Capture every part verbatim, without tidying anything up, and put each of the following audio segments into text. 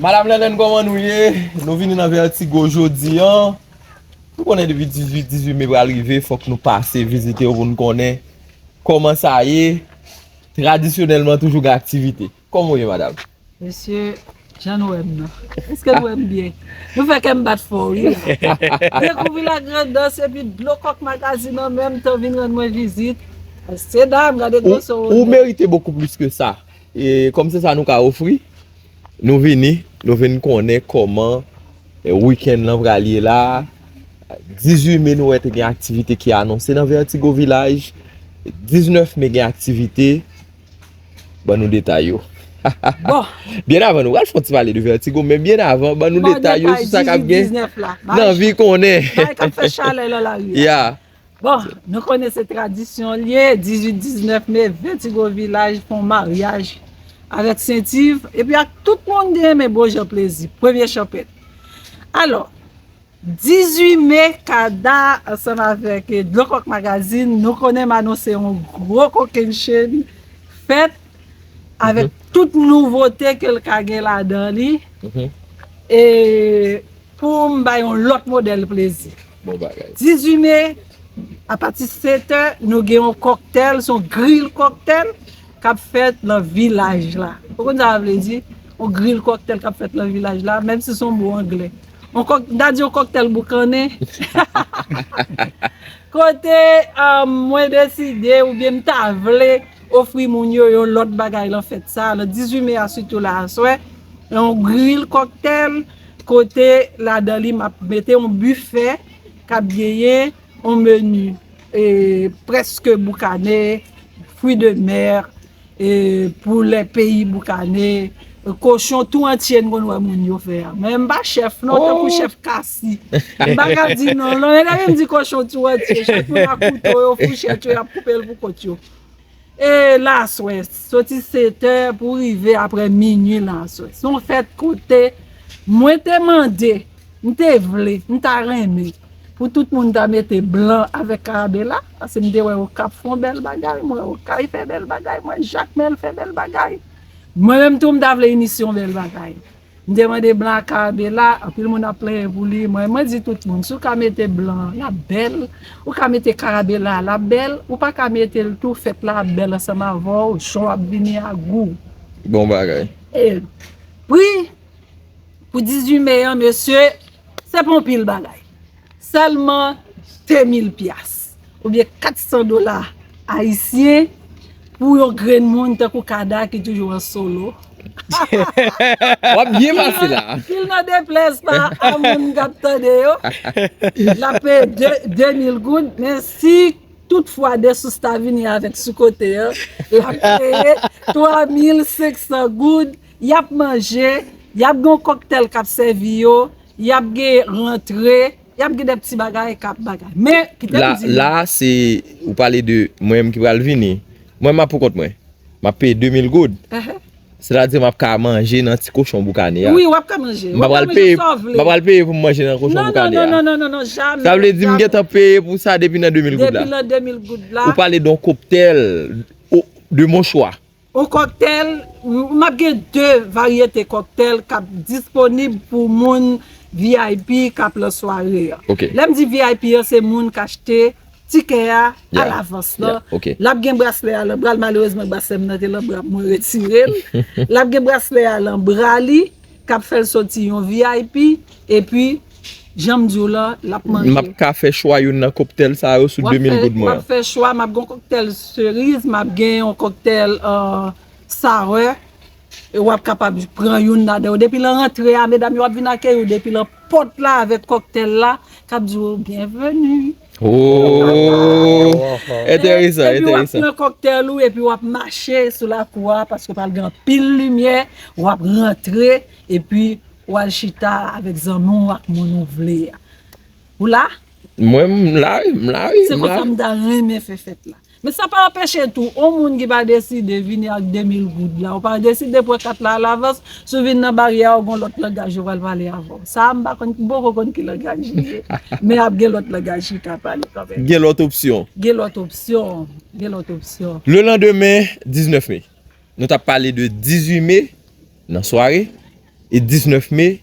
Madam Lèlèn, kòman nou ye? Nou vini nan Vètigo jodi an. Nou konnen depi dizuit, dizuit me pral rive, fòk nou pase vizite yo pou n konnen kòman sa ye. Tradisyonèlman, toujou gen aktivite. Kòman w ye, madam? Mesye, jan nou wè m nan. Èske nou wè m byen? Nou fè kè m bat fò, wi. Dekouvri la grandans epi dlo kòk magazin an menm tan vin rann mwen vizit. Mesye dam, gade gwoso ou, ou merite bokou plis ke sa. E kòm se sa nou ka ofri, nou vini, nou vin konnen kòman, e, wikenn lan pral ye la. Dizuit me nou wè te gen aktivite ki anonse nan Vètigo Vilaj. Diznèf me gen aktivite. Ban nou detay yo. Bon. Byen avan, nou pral fè yon ti pale de Vètigo, men byen avan, ban nou detay yo sou sa k ap gen. Nan vi konnen. Bagay k ap fè chalè lan lari a. Ya. Bon, nou konnen se tradisyon l ye, dizuit, diznèf me, Vètigo Vilaj fè yon maryaj avèk Sent Iv, epi ak tout moun ki renmen bon jan plezi, premye chanpèt. Alò, dizuit me, Kada ansanm avèk, eh, Dlo Kòk Magazine, nou konnen m anonse yon gwo kokennchenn fèt avèk tout nouvote ke l ka gen ladan li. E pou m bay yon lòt modèl plezi. Bon bagay. Dizuit me, apati sèt è, nou gen yon kòktèl, se yon grill kòktèl k ap fèt nan vilaj la. Ou konn sa sa vle di? Yon grill kòktèl k ap fèt nan vilaj la, menm si se yon mo anglè. Yon kòk, m ta di yon kòktèl boukannen. Kote, um, mwen deside, oubyen m ta vle ofri moun yo yon lòt bagay lan fèt sa, lan dizuit me a sitou la aswè, yon grill kòktèl, kote ladan li m ap mete yon bifè k ap genyen yon meni, e, prèske boukannen, fruits de mer, e, poulè peyi boukannen, kochon tou antye n konn wè moun yo fè a. Men m pa chèf non, tankou chèf Kasi. M pa ka di non, non, men lè m di kochon tou antye, chak moun ak kouto yo, fouchèt yo, y ap koupe l pou kont yo. E laswè, soti sèt è pou rive apre minui laswè. Se yon fèt kote mwen te mande, m te vle, m ta renmen pou tout moun ta mete blan avèk karabela, paske m te wè Okap fè yon bèl bagay, m wè Okay fè bèl bagay, m wè Jakmèl fè bèl bagay. Mwen menm tou, m ta vle inisye yon bèl bagay. M te mande blan ak karabela, anpil moun ap plenyen pou li. Mwen, mwen di tout moun, si w ka mete blan, l ap bèl. Ou ka mete karabela, l ap bèl. Ou pa ka mete l tou, fèt la ap bèl ansanm avè w, jan w ap vini a gou. Bon bagay. E pri pou dizuit me an, mesye, se pa yon pil bagay. Sèlman de mil pyas, oubyen kat san dola ayisyen, pou yon grenn moun tankou Kada ki toujou an solo. W ap byen pase la. Ki l nan deplèz pa a moun k ap tande yo. L ap peye de, de mil goud, men si toutfwa Desous ta vini avèk sou kote an, l ap peye twa mil senk san goud. Y ap manje, y ap gen yon kòktèl k ap sèvi yo, y ap gen rantre, y ap gen de ti bagay k ap bagay. Men, kite m di nou. La, se, ou pale de mwen menm ki pral vini. Mwen, m ap pou kont mwen. M ap peye de mil goud. Sètadi, m ap ka manje nan ti kochon boukane a. Wi, w ap ka manje. M pa pral peye, m pa pral peye pou m manje nan kochon boukane a. Non, non, non, non, non, non, jamè. Sa vle di, m gentan peye pou sa depi nan de mil goud la. Depi nan de mil goud la. Ou pale de yon koktèl de mon chwa. Yon kòktèl, m ap gen de varyete kòktèl k ap disponib pou moun V I P k ap lan sware an. Lè m di V I P an, se moun k achte tikè a alavans lan. L ap gen braslè a lan bra l, malerezman, braslè m nan te lan bra m, mwen retire l. L ap gen braslè a lan bra li, k ap fè l soti yon V I P, epi, jan m di w lan, l ap manje. M ap ka fè chwa youn nan koktèl sa yo sou de mil goud mwen an. W ap fè chwa, m ap gen yon koktèl seriz, m ap gen yon koktèl, euh, sour, e w ap kapab pran youn ladan yo. Depi lan rantre a, medam yo ap vin akeyi w depi lan pòt la avèk koktèl la, k ap di w, "Byenveni." Oh! Enteresan, enteresan. Epi w ap pran koktèl ou, epi w ap mache sou lakou a, paske pral gen anpil limyè, w ap rantre, epi w al chita avèk zanmi w ak moun ou vle a. Ou la? Mwen, m la, wi, m la, wi. Se konsa m ta renmen fè fèt la. Men sa pa anpeche tou, yon moun ki pa deside vini ak de mil goud la, ou pa deside pran kat la alavans, si w vin nan baryè a, ou gen lòt langaj yo pral pale avè w. Sa a, m pa konn, m poko konn ki langaj li ye. Men ap gen lòt langaj ki ka pale kanmenm. Gen lòt opsyon. Gen lòt opsyon. Gen lòt opsyon. Le lendemain, diznèf me. Nou t ap pale de dizuit me nan sware. E diznèf me,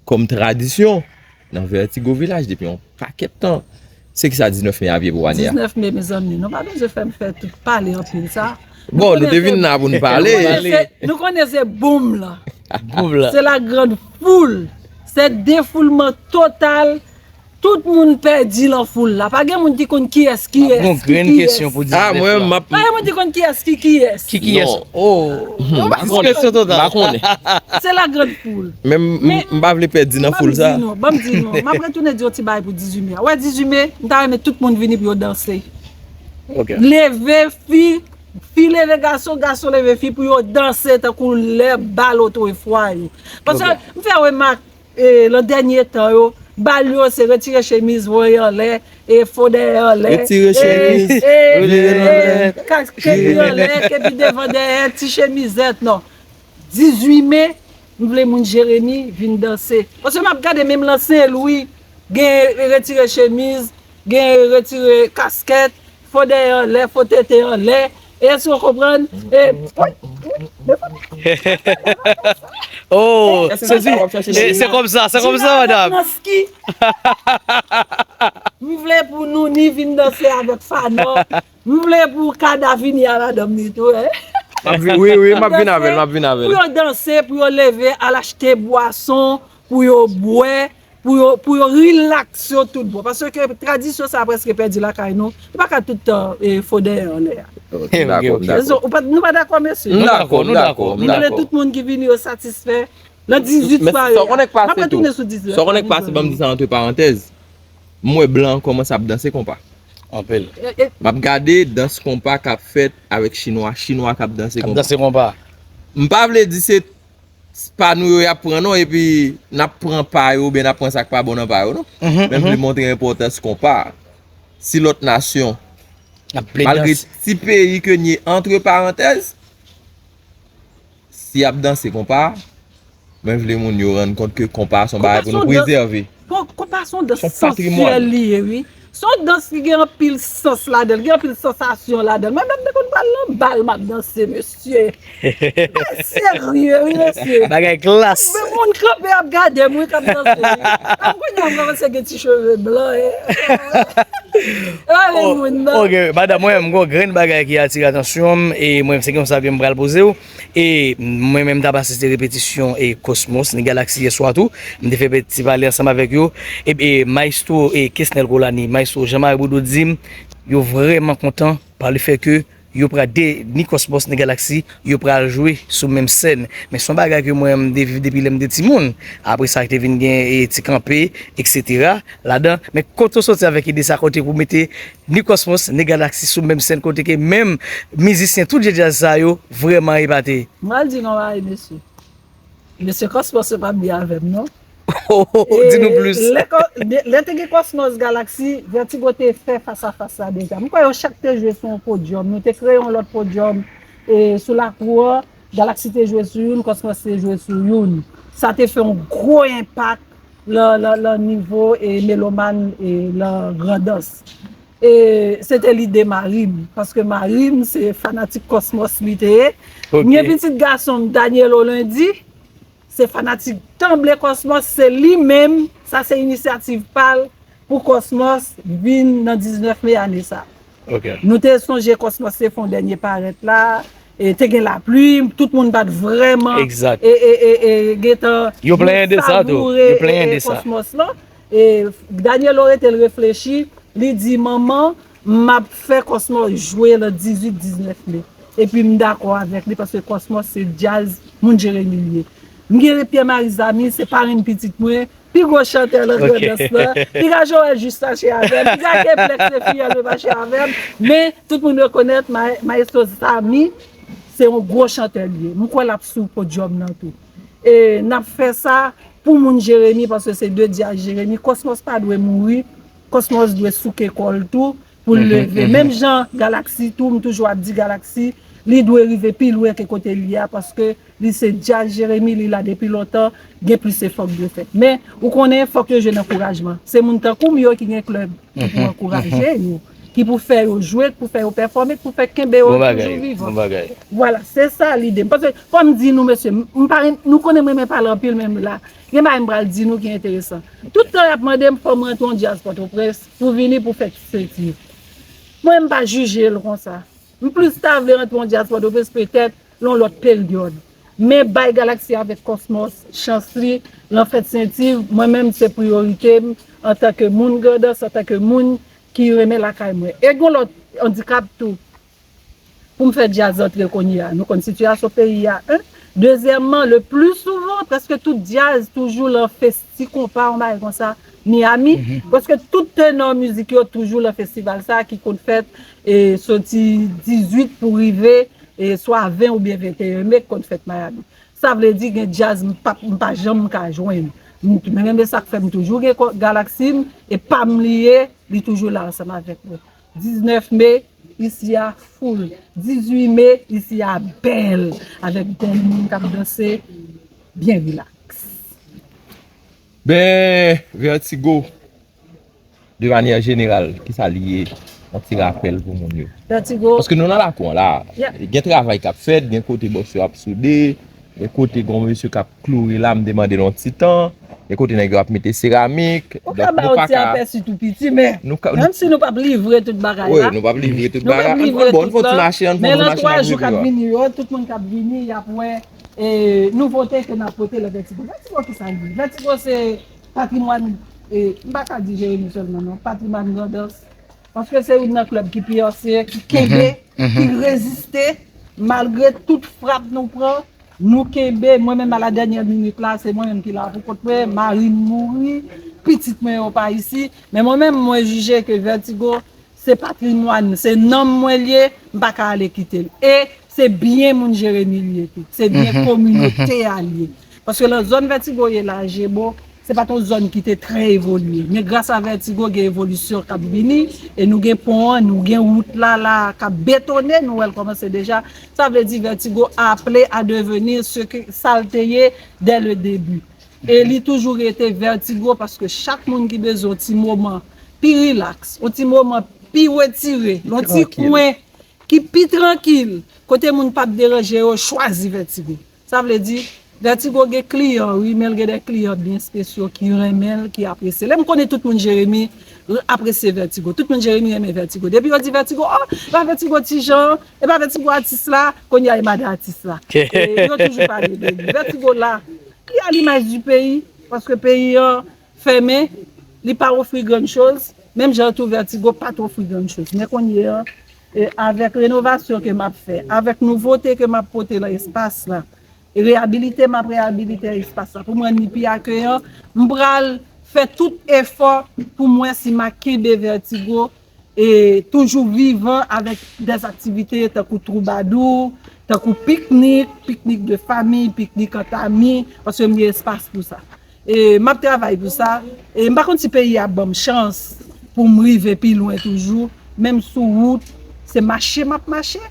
kòm tradisyon, nan Vertigo Village depi yon pakèt tan. Se kisa diznèf me a vye pou ane a? Diznèf me, mezanmi, nou pa bezwen fè m fè tout pale anpil sa. Bon, nou te vin la pou n pale. Nou konnen se, nou konnen se boum lan. Boum lan. Se la grande foule. Se defoulman total. Tout moun pèdi lan foul la. Pa gen moun ki konn kiyès kiyès. Gon grenn kesyon pou di. Ah, mwen, m ap. Pa gen moun ki konn kiyès ki kiyès. Ki kiyès? Oh. Kesyon total. M pa konnen. Se la grande foule. Men m, m pa vle pèdi nan foul sa. Ban m di non, ban m di non. M ap retounen di yon ti bagay pou dizuit me a. Ou wè dizuit me, m ta renmen tout moun vini pou yo danse. Leve fi, fi leve gason, gason leve fi pou yo danse tankou lè bal otrefwa yo. Paske m fè remak e, nan dènye tan yo, bal yo se retire chemiz, voye anlè, e fo dèyè anlè, retire chemiz, e, e, e, kas kepi anlè, kepi devan dèyè, ti chemizèt, non. Dizuit me, m vle moun Jeremi vin danse. Paske m ap gade menm lan Sen Lwi, gen retire chemiz, gen retire kaskèt, fo dèyè anlè, fo tete anlè. E èske w konprann? E, oh, se di, se, se kòmsa, se kòmsa, madanm. M vle pou nou ni vin danse avèk Fanò. M vle pou Kada vini a madanm ni tou, hein. Wi, wi, m ap vin avè l, m ap vin avè l. Pou yo danse, pou yo leve, al achte bwason, pou yo bwè, pou yo, pou yo rilaks yo tout bon. Paske tradisyon sa a prèske pèdi lakay nou. Nou pa ka tout tan, e, fo dèyè anlè a. Ok, dakò, m dakò. Nou pa dakò, mesye? Nou dakò, nou dakò. M vle tout moun ki vini yo satisfè. Nan dizuit sware a. M ap retounen sou dizuit. Sa w konnen k pase, ban m di sa antre parantèz. M wè blan kòmanse ap danse konpa. Anpil. M ap gade dans konpa k ap fèt avèk chinwa, chinwa k ap danse konpa. K ap danse konpa. M pa vle di se pa nou yo y ap pran non, epi n ap pran pa yo, oubyen n ap pran sa k pa bon nan pa yo non. Men m vle montre enpòtans konpa. Si lòt nasyon, malgre ti peyi ke n ye, antre parantèz, si y ap danse konpa, mwen vle moun yo rann kont ke konpa se yon bagay pou nou prezève. Konpa se yon dans, konpa se yon dans sansyèl li ye, wi. Se yon dans ki gen anpil sans ladan l, gen anpil sansasyon ladan l. Mwen menm, te konn pral nan bal, m ap danse, mesye. Bagay serye, wi, mesye. Bagay klas. Men moun kanpe ap gade m, wi, k ap danse, wi. Kòm kounye a m kòmanse gen ti cheve blan, e. Ale, moun nan. Ok, madanm, mwen menm, m gon grenn bagay ki atire atansyon m, e mwen, se konsa ke m pral poze w. E mwen menm, m t ap asiste repetisyon e Cosmos ni Galaxy yè swa tou. M te fè ti pale ansanm avèk yo. E, e Maestro e Kesnel Colani, Maestro Jean-Marie Boudou di m, yo vrèman kontan pa le fè ke yo pral de, ni Cosmos ni Galaxy, yo pral jwe sou menm sèn. Men se yon bagay ke mwen, m te viv depi lè m te timoun. Apre sa, te vin gen, e, ti kanpe, etsetera, ladan. Men kote w soti avèk ide sa, kote pou mete ni Cosmos, ni Galaxy sou menm sèn, kote ke menm mizisyen tout je djaz sa yo vrèman epate? Mwen al di nou yon bagay, mesye. Mesye Cosmos yo p ap byen avè m, non. Di nou plis. E, lè, lè te gen Cosmos Galaxy, Vertigo te fè fas a fas la deja. M kwè yo chak te jwe sou yon podyòm. Nou te kreye yon lòt podyòm, e, sou lakou an. Galaxy te jwe sou youn, Cosmos te jwe sou youn. Sa te fè yon gwo enpak lan, lan, lan nivo, e, melomàn, e, lan Grandans. E se te lide mari m, paske mari m se fanatik Cosmos li te ye. M gen pitit gason m, Danielo Lundi, se fanatik tanble Cosmos, se li menm, sa se inisyativ pa l pou Cosmos vin nan diznèf me ane sa. Nou te sonje Cosmos te fè yon dènye parèt la, e te gen lapli, tout moun pa t vrèman, e, e, e, e, gentan, yo plenyen de sa tou, yo plenyen de sa. Cosmos lan. E Danielo rete l reflechi, li di, "Manman, m ap fè Cosmos jwe le dizuit, diznèf me." Epi m dakò avèk li, paske Cosmos se djaz moun Jeremi li ye. M gen Pierre Marie Zamy, se parenn pitit mwen, pi gwo chantè nan Grandans lan. Piga Joel Juste fache avè m, piga Keplex se fiyèl mwen fache avè m. Men, tout moun rekonèt ma-, Maestro Zamy, se yon gwo chantè li ye. M kwè l ap sou podyòm nan tou. E n ap fè sa pou moun Jeremi, paske se de djaz Jeremi. Cosmos pa dwe mouri. Cosmos dwe souke kò l tou pou l leve. Menm jan Galaxy tou, m toujou ap di Galaxy, li dwe rive pi lwen ke kote l ye a, paske li se djaz Jeremi, li la depi lontan, gen plis efò k dwe fèt. Men, ou konnen, fòk yo jwe nan ankourajman. Se moun tankou m yo ki gen klèb ki pou ankouraje yo. ki pou fè yo jwe, ki pou fè yo pèfòme, ki pou fè kenbe yo toujou vivan. Bon bagay, bon bagay. Vwala, se sa lide m. Paske, fò m di nou, mesye, m, m pa, nou konnen m renmen pale anpil, men la, gen bagay m pral di nou ki enteresan. Tout tan y ap mande m, fò m rantre yon djaz Pòtoprens pou vini pou fè ti senti. Mwen, m pa jije l konsa. M plis ta vle rantre yon djaz Pòtoprens, petèt, yon lòt peryòd. Men bay Galaxy avèk Cosmos chans li nan fèt senti, mwen menm se priyorite m antanke moun Grandans, antanke moun ki renmen lakay mwen. E gen lòt andikap tou pou m fè djaz antre kounye a. Nou konn sitiyasyon peyi a, en. Dezyèmman, le pli souvan, prèske tout djaz toujou nan festi konpa, yon bagay konsa, Miami. Prèske tout tenò mizik yo toujou nan festival sa ki konn fèt e soti dizuit pou rive e swa ven oubyen venteyen me k konn fèt Miami. Sa vle di gen djaz m p ap, m pa janm ka jwenn. M, men, men sa k fè m toujou gen Galaxy m, e pa m li ye, li toujou la ansanm avèk mwen. Diznèf me, isi a foul. Dizuit me, isi a bèl, avèk bèl moun k ap danse, byen rilaks. Ben, Vertigo, de manyè jeneral, kisa li ye? Yon ti rapèl pou moun yo. Vertigo. Paske nou nan lakou an la. Gen travay k ap fèt, gen kote bòs yo ap soude, gen kote gen yon mesye k ap kloure la, m te mande l yon ti tan, gen kote nèg yo ap mete seramik. Ou ka ba yon ti apèsi tou piti, men menm si nou p ap livre tout bagay la. Wi, nou p ap livre tout bagay. Ann fè yon ti mache, ann fè yon ti mache, n ap rive. Men nan twa jou k ap vini yo, tout moun k ap vini, y ap wè e nouvote ke n ap pote nan Vertigo. Vertigo ki sa l ye? Vertigo se patrimwàn, e, m pa ka di Jeremi sèlman non, patrimwàn Grandans. Paske se youn nan klèb ki pi ansyen, ki kenbe, ki reziste, malgre tout frap nou pran, nou kenbe. Mwen menm a la dènyè minit la, se mwen menm ki la pou kont mwen, mari m mouri, pitit mwen yo pa isi. Men mwen menm, mwen jije ke Vertigo, se patrimwàn, se nanm mwen l ye, m pa ka ale kite l. E se byen moun Jeremi l ye tou. Se byen kominote a l ye. Paske nan zòn Vertigo ye la, Jebo, se pa t yon zòn ki te trè evolye. Men gras a Vertigo, gen evolisyon k ap vini, e nou gen pon an, nou gen wout la, la, k ap betone, nou wè l kòmanse deja. Sa vle di Vertigo aple a devenir ce que, sa l te ye dès le début. E li toujou rete Vertigo paske chak moun ki bezwen yon ti moman pi rilaks, yon ti moman pi retire, yon ti kwen ki pi trankil, kote moun p ap deranje yo, chwazi Vertigo. Sa vle di, Vertigo gen kliyan, wi, men l gen de kliyan byen espesyal ki renmen l, ki apresye l. E m konnen tout moun Jeremi apresye Vertigo. Tout moun Jeremi renmen Vertigo. Depi yo di Vertigo, o, e pa Vertigo ti jan, e pa Vertigo atis la, kounye a e madan atis la. E yo toujou pale de li. Vertigo la, li a limaj di peyi, paske peyi an fèmen, li pa ofri grann choz, menm jan tou Vertigo pa t ofri grann choz. Men kounye a, e, avèk renovasyon ke m ap fè, avèk nouvote ke m ap pote nan espas la, e reyabilite m ap reyabilite espas la, pou m rann li pi akeyan, m pral fè tout efò pou m wè si m a kenbe Vertigo e toujou vivan avèk dèzaktivite tankou twoubadou, tankou piknik, piknik de fanmi, piknik ant ami, paske m gen espas pou sa. E m ap travay pou sa. E m pa konn si peyi a ban m chans pou m rive pi lwen toujou, menm sou wout, se mache m ap mache.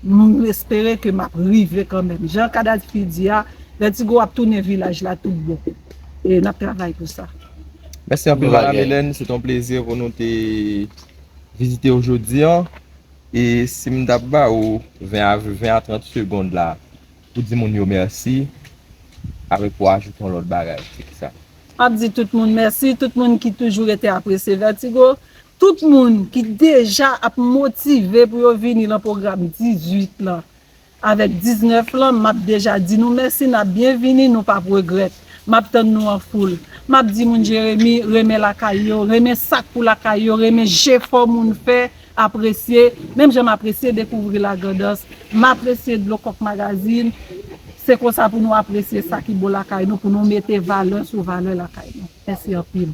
M espere ke m ap rive kanmenm. Jan Kadafi di a, Vertigo ap tounen vilaj la tout bon. E n ap travay pou sa. Mèsi anpil, Madam Hélène. Se te yon plezi pou nou te vizite w jodi a. E si m t ap ba ou ven a, ven a trant segonn la pou di moun yo mèsi, avèk pou ajoute yon lòt bagay, se kisa? M ap di tout moun mèsi, tout moun ki toujou rete apresye Vertigo, tout moun ki deja ap motive pou yo vini nan pwogram dizuit lan. Avèk diznèf lan, m ap deja di nou mèsi, n ap byen vini, nou p ap regrèt. M ap tann nou an foul. M ap di moun Jeremi, renmen lakay yo, renmen sa k pou lakay yo, renmen jefò moun fè, apresye, menm jan m apresye Dekouvri Lagrandans, m apresye Dlo Kòk Magazine. Se konsa pou nou apresye sa ki bon lakay nou, pou nou mete valè sou valè lakay nou. Mèsi anpil.